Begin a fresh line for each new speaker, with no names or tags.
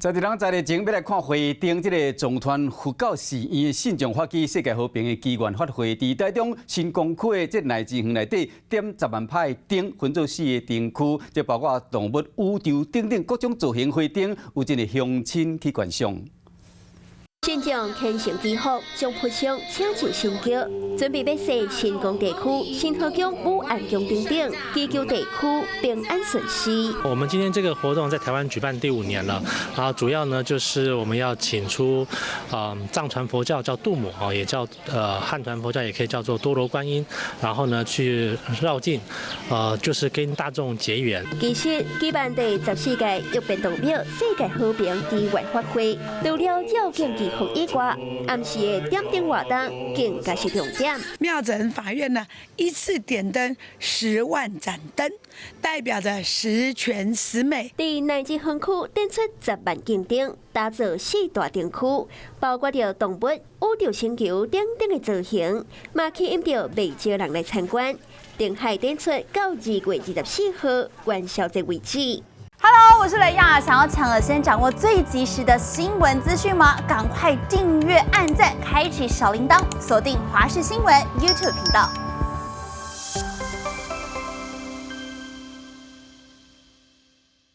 在咱在日前欲來看會頂這个藏傳佛教寺院的信眾發起世界和平的祈願法會，佇台中新光區的這乃智園內底點10萬擺燈，分做四个燈區，這包括動物、宇宙等等各種造型花燈，有真濟鄉親去觀賞。
信眾虔誠祈福，將佛像請進神轎，準備欲踅新光地區、新河宮、武安宮等等，祈求地區平安順遂。
我們今天這個活動在台灣舉辦第五年了，然後主要呢就是我們要請出，藏傳佛教叫度母哦，也叫漢傳佛教也可以叫做多羅觀音，然後呢去繞境，就是跟大眾結緣。
其實舉辦第14屆玉變動廟世界和平祈願法會，除了繞境祈福以外，暗時的點燈活動更加是重點。
廟整法院呢，一次點燈10萬盞燈，代表着十全十美。
佇內子園區點出10萬盞燈，打造四大燈區，包括著動物、宇宙星球等等的造型，嘛吸引著袂少人來參觀。燈海點出到2月24號元宵節為止。
Hello，我是雷亞，想要搶先掌握最及時的新聞資訊嗎？趕快訂閱、按讚、開啟小鈴鐺，鎖定華視新聞 YouTube 頻道。